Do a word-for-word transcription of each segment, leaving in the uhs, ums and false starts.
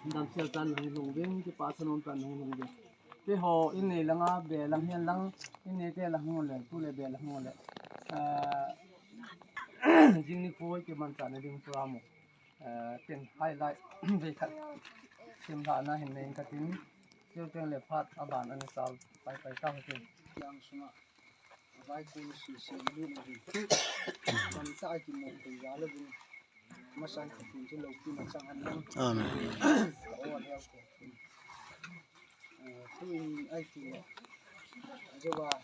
Damsel tan hung lhung vin, kipah sa nom tan hung lhung vin. Keiho, in nei langa be lang hihen lang, in neite lang hung le, tu le be lang hung le. Ah, jing nikho kimanchahna ding program u. Ah, tin highlight vei khat. Simlhahna hin nei katin. Chuteng le phat aban ana chal pai pai ta hitin. Yang sunga. Vai kul sisi lu na vin. Kan ta kimu thei jal uvin. Masan Pathen chu loupina chang hen lang. Amen. Ka o lheo ko. Eh, tuin ai ti le. Jehovah,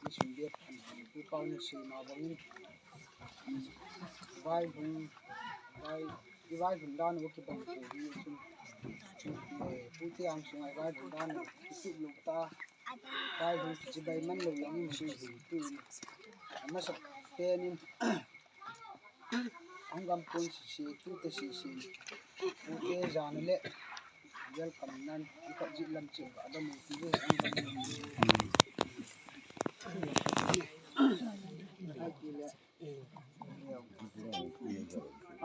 ni sum biak an tu kau ni sui ma bangin. Vai hung, vai, i vai hung dan u kibang ko hi chu. Eh, pute ang sungai vai hung dan u kibang ta. Vai hung chibai man lou jong in sui hung tuin. Amasapen in. Ang gam pun sisi, tute sisi. Tute jana le. Welcome nan, ikat ji lam chim ka adam ti ve, ang gam pun. Ai ti le.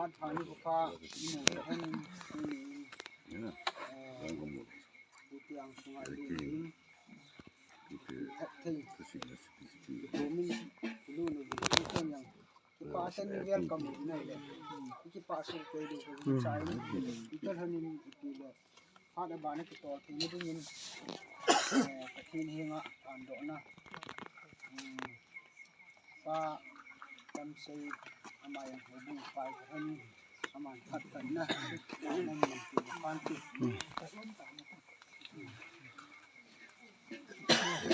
At pani ko pa, imo hen, ni. Eh, tute ang sungai lu. Thei. Lu ni, lu ni, lu ni yang. Kipah tah in welcome u nai le. Kipah sung koi du ko chai ni. Ito hanin ipi le. Phat abana kitol thei na dingin. Eh, Pathen henga thandohna. Hmm. Pa Kamsei ama jong houbung pai hanin. Aman phat phat na. Aman man ti pan ti.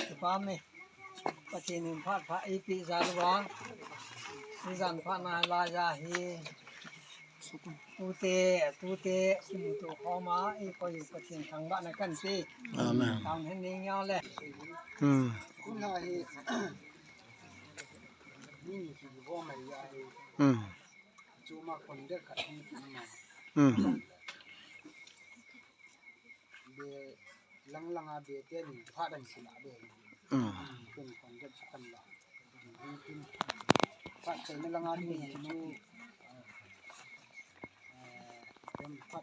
Kipah me. Pathen in phat pha eipeh jal uva. Ijan phat na lai ja hi. Tute, tute, kimuto khoma, eikoi u Pathen thangvahna kan pe. Amen. Tang hen ning yau le. Hmm. Kuna hi. Ni ni ki vo mai ya hi. Hmm. Chuma kon de khat ni ki ma. Hmm. Be lang lang a be te ni pha dan si la be. Mm. Ken kon de si kan la. Ken pha chai na lang a ni ni chu. Eh, ken pha,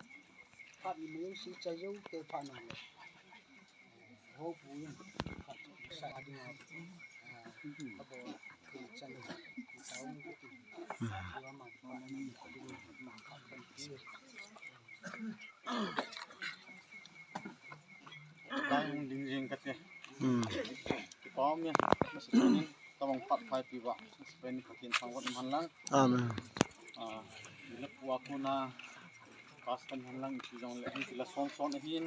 pha ni me si chai yo te pha na le. Ho pu yin. Pha sa a ding a. Eh, ka bo chan. Ka un ku. Wa ma pha ni ma ka kan ki. Lang ding jing kate. Hmm. Kipah me, masapen in, tabang phat phai pi ba, masapen in Pathen thangvah man lang. Amen. Ah, ni le pu a kona, pastor man lang, ipi jong le, hin ti la son son ahin,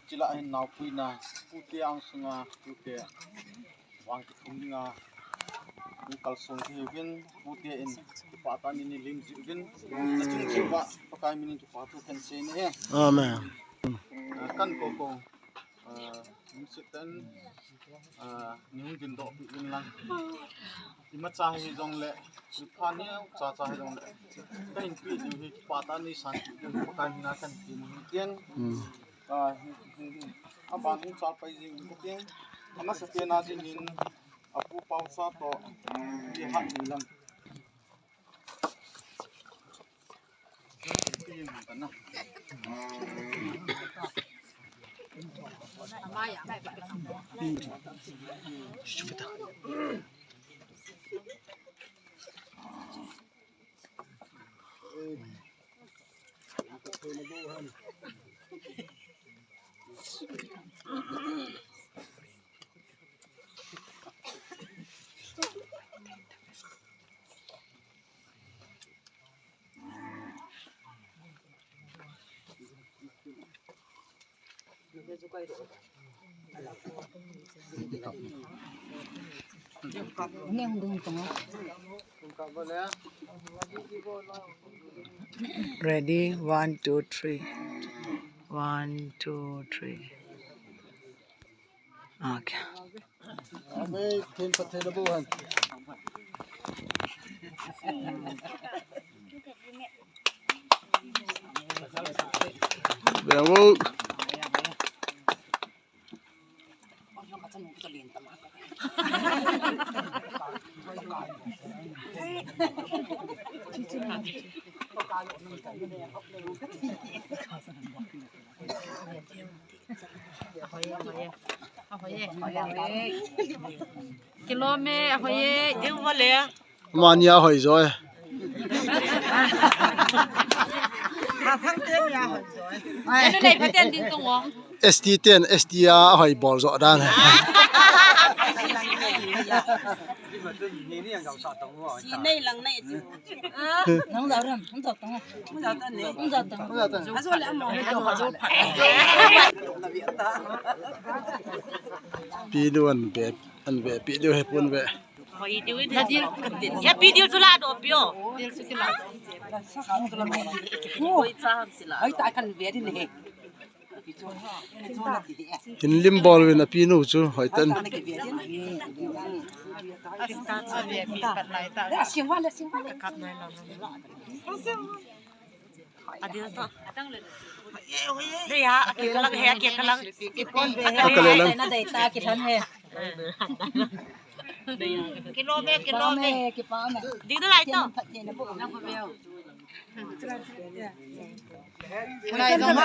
chila hin naopuina, pute ang sunga, pute. Vang kithum dinga, ni kalsong thei uvin, pute in, kipah tah in ni lim ji uvin, achung chun ba, Pakai min in kipah thu kan sei ni he. Amen. Ah, kan ko ko, ah, ni sit ten, ah, ni hung din doh pi uvin lang. Imacha hi jong le, ni pha ni cha cha hi jong le. Ka hin pi diu hi, kipah tah in ni san pi diu hi, Pakai min a kan pi ni hi tien. Hmm. Ah, aban hung chal pai jing u tin. Amasapen a dingin apu Paocha toh, i hat ni lang. Ready, one, two, three. One, two, three. Okay. Amen. Ken pa te da bo han. Bravo. Kilom e, ahoi e. Ding vale. Amani ahoi joi. Enu nei phaten ding tong o. S T ten, S T a ahoi bol jo dan. Si nei lang nei chu. Nang jao ram, nang jao tang. Nang jao tang nei. Nang jao tang. Ajo le amo. Pi duan be, an be, pi du he pun be. Ya video chu la do pio. Hoi ta kan ve din he. Hin lim bol vin api nu chu hoi tan. Adil to. Dei ha, akikalang he, akikalang. Akale lang. Na dei ta, kithan he. Kilom e, kilom e. Ding da lai to. Chilai jong,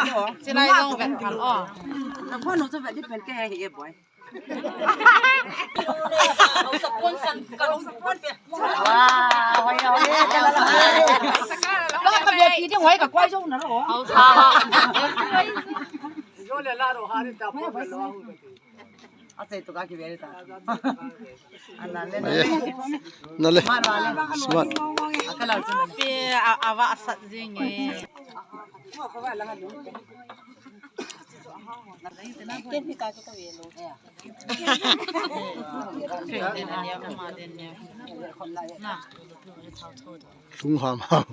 chilai jong vet phan o. Na phone ho chu vet di pen ke he e boy. Wow, hoi, hoi. Ka ka be pi ding hoi ka koi jong na ro. Hausa. Yo le la ro ha ni ta phone lo. Asei tu ka ki be ta. Ala le na le. Na le. Smart. Pe a, a va sat jing e. Lung ham ham.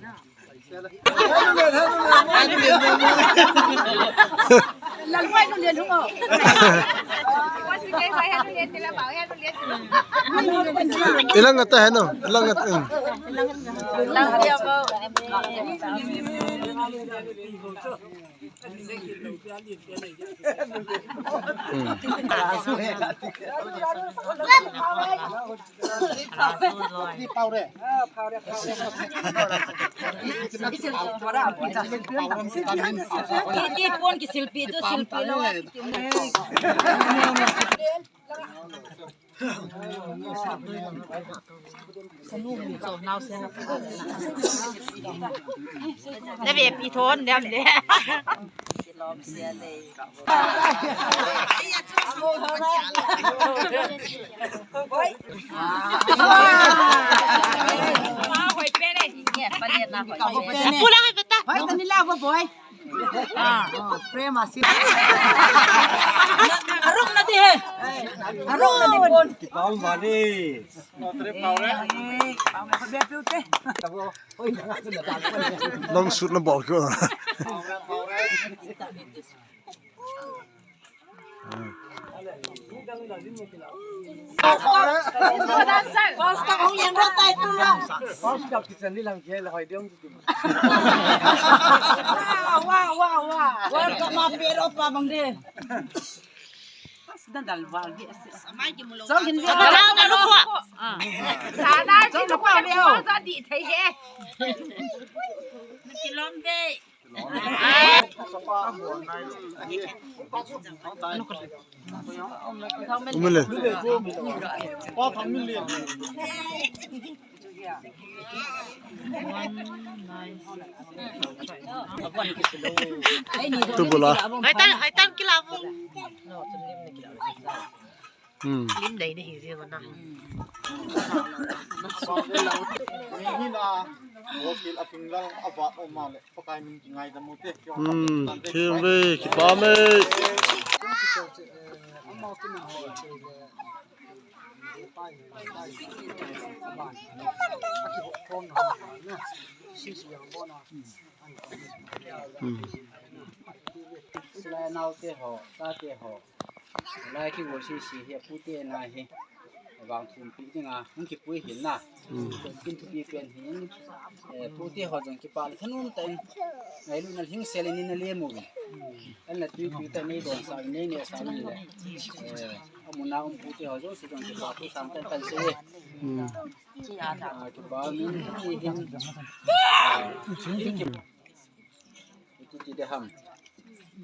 Ilang ata heno, ilang ata. Na ve pi thon dem le. Pula ve ta. Hoi, tani la, boy. Ah, oh, frame asin. Arung na di he. Arung na di pon. Kipau mani. Long shoot na bol ko. Umile. Tu bula. Hai tan, hai tan kila bu. Hmm. Lim dai na hi jeng na. Ni hi na, o kil a ping gal a va o ma le, Pakai min ki ngai da mu te. Hmm, thim ve, kipah e. Hmm. Sila nau te ho, ta te ho. Lai ki wo si si hi pu te na hi. Vang sum pi ding a, hung kipui hin na. Hmm. Kin thupi pen hin. Eh, pu te ho jong kipah le thanum tah in. Ngailut na hing sel in na le mu. An na tui tui ta nei don sa nei ne sa nei le. Eh, amun a um pu te ho jong si jong kipah thu sang tan tan se. Hmm. Ah, kipah min hi hin. Ah, kipah. Kiti de ham.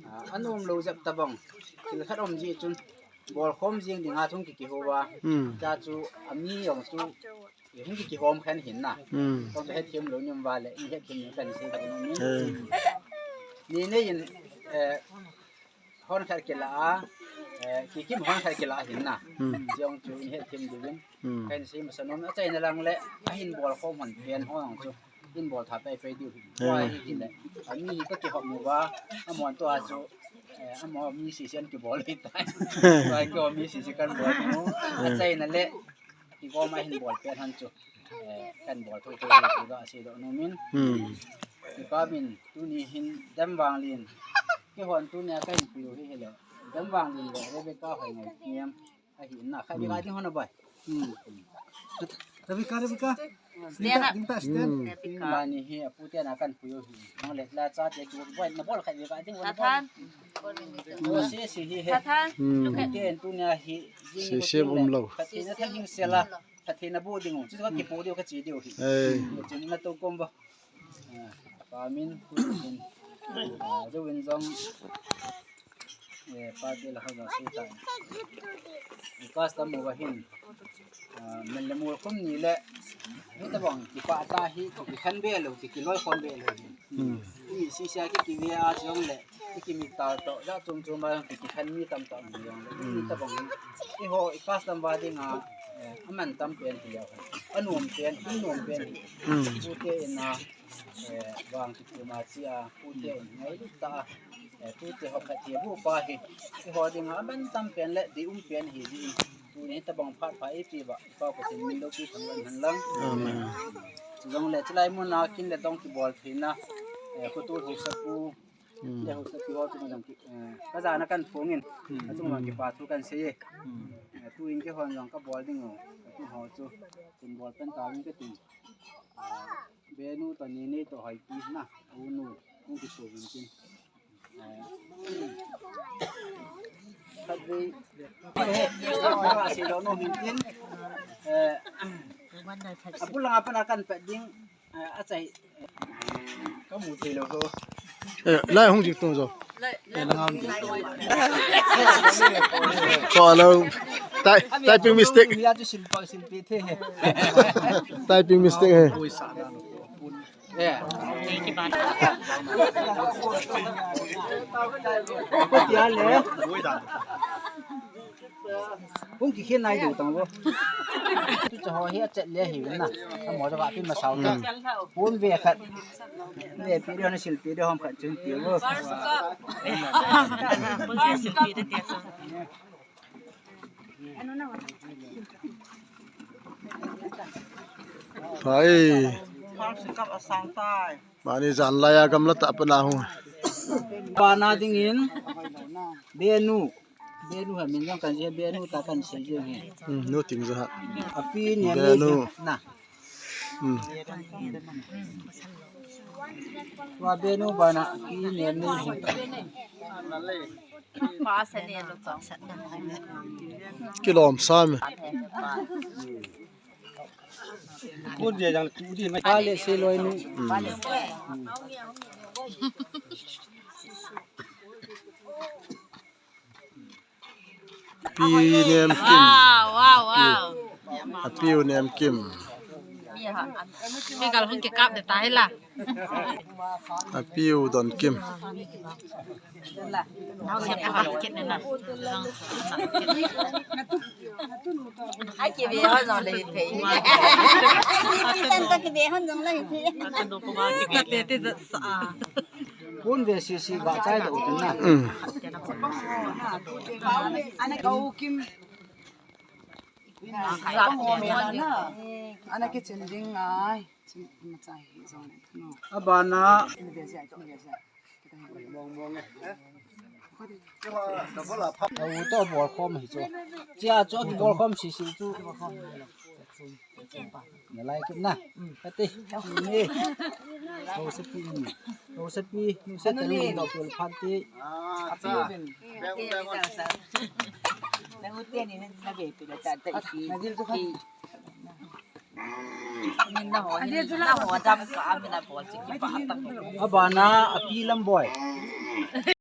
Ah, anom lou jep tabang. Thil khat um ji chun. Bol khom jing dinga chung kiki ho va. Hmm. Cha chu ami jong chu. Hung kiki hom khen hin na. Hmm. Kong het thim lou nim va le, het thim kan si kan ni. Hmm. Ni ne in, eh, hon khat kila a, eh, kikim hon khat kila a hin na. Hmm. Jong chu in het thim diu in. Hmm. Kan si masa nom a chai na lang le, a hin bol khom hon pen hon chu. In bol tha pai pai diu hin. Hmm. Wa hi kin le. A mi hi ka kihom mu va, a mon to a chu, eh, a mo mi si sian kibol hi tai. Wa ko mi si si kan bol mu. A chai na le, kigom a hin bol pen hon chu. Eh, kan bol thei thei ni ti ba si do no min. Hmm. Ti pa min tuni hin dam vang lin. Ki hon tuni a kan piu hi hi le. Dam vang lin le Rebecca hoi ngai niam. A hi na khai bi ka ding hon a bai. Hmm. Rebecca, Rebecca. Ding ta, ding ta, stand. Hmm. Rebecca. Mani hi a pu te na kan piu hi. Nang le la cha te ki bai na bol khai bi ka ding hon a bai. Tathan. O si si hi he. Tathan. Hmm. Look at. Te tuni a hi. Si si um lou. Ka ti na tha hing se la. Pathen a bu ding u, chu ka kipu diu ka chi diu hi. Ei. Chu na to kom ba. Ah, pa min, pu min. Ah, jo win jong. Eh, pa te la ha ga su ta. Custom over hin. Ah, men le mol kum ni le. Ni ta bang, ki pa ta hi, ki khan be lo, ki loi khon be lo hi. Hmm. Ki si sia ki ki ve a jong le. Ki ki mi ta to, ja chum chum a ki ki khan mi tam tam ni jong le. Hmm. Ni ta bang. I ho, i custom ba ding a, eh, a man tam pen hi ya. A nuam pen, a nuam pen. Hmm. Pu te in a, eh, vang ki tu ma chi a, pu te in ngai lu ta. Eh, pu te ho khat hi bu pa hi. I ho ding a man tam pen le, di um pen hi di. Tu ni ta bang phat pha i pi ba, i pa ko tin min lo ki thang lan han lang. Amen. Jong le, chulai mun a kin le dong ki bol phin na. Eh, ko tu hu sa pu. Hmm. Le ho sa pi ho chu ma jong ki, eh, ka ja na kan phung in. Hmm. A chung ma ki pa thu kan sei e. Hmm. Eh, tu in ki hon jong ka bol ding u. Ka tu ho chu. Tin bol pen ta in ka tin. Ah, benu to ni ni to hai pi na. U nu. Kung ki so vin tin. Eh, khat vei. Eh, si lo no min tin. Eh, a bu langa pana kan pet ding. A, a chai. Ka mu thei lo ho. Eh, lai hung jik tung jo. Eh, langa hung jik. So, hello. Ty-, typing mistake. Ya chu sil pa, sil pi the he. Typing mistake he. Eh. Ko tia le. Hung kikhen nai diu tang vo. Tu cha ho hi a chet le hi na. A mo cha va pin ma sao ta. Hmm. Pun ve khat. Ve pi de na sil pi de hom khat chun ti vo. Hai. Mani jan lai a gamla tah pana hung. Pana ding in. Benu. Benu ha min jong kan je benu ta kan sei je hi. Hmm, nu ting jo ha. A pi ni a Benu. Na. Hmm. Wa benu bana pi ni ni. Pa sa ni lo pa sa na. Kilom sam. Kun je jang tu di na. Pa le se loi nu. Hmm. Pi Nem Kim. Wow, wow, wow. A piu Nem Kim. Mi ha, mi gal hung ke kap de ta hi la. A piu Don Kim. Ai, ki ve ho jong le thei. Ki ve ho jong le thei. Ka te te sa. Kun ve si si ba chai da u tin na. Mm. Ana ka u Kim. Ana ke chen ding ai. Chin ma chai hi jong le no. Abana. Ina ve jai to ve jai. Au to bol khom hi chu. Chia chu ki bol khom si si chu. Na lai kit na. Kati. Ni. Ho se pi ni. Ho se pi. Ni se ta ni do tul phat ti. Ah, cha. Na u te ni na be pi la cha ta i si. Na dil tu kha. Min na ho, na ho dam ka, min na bol chi ki pa tak. Abana api lam boi.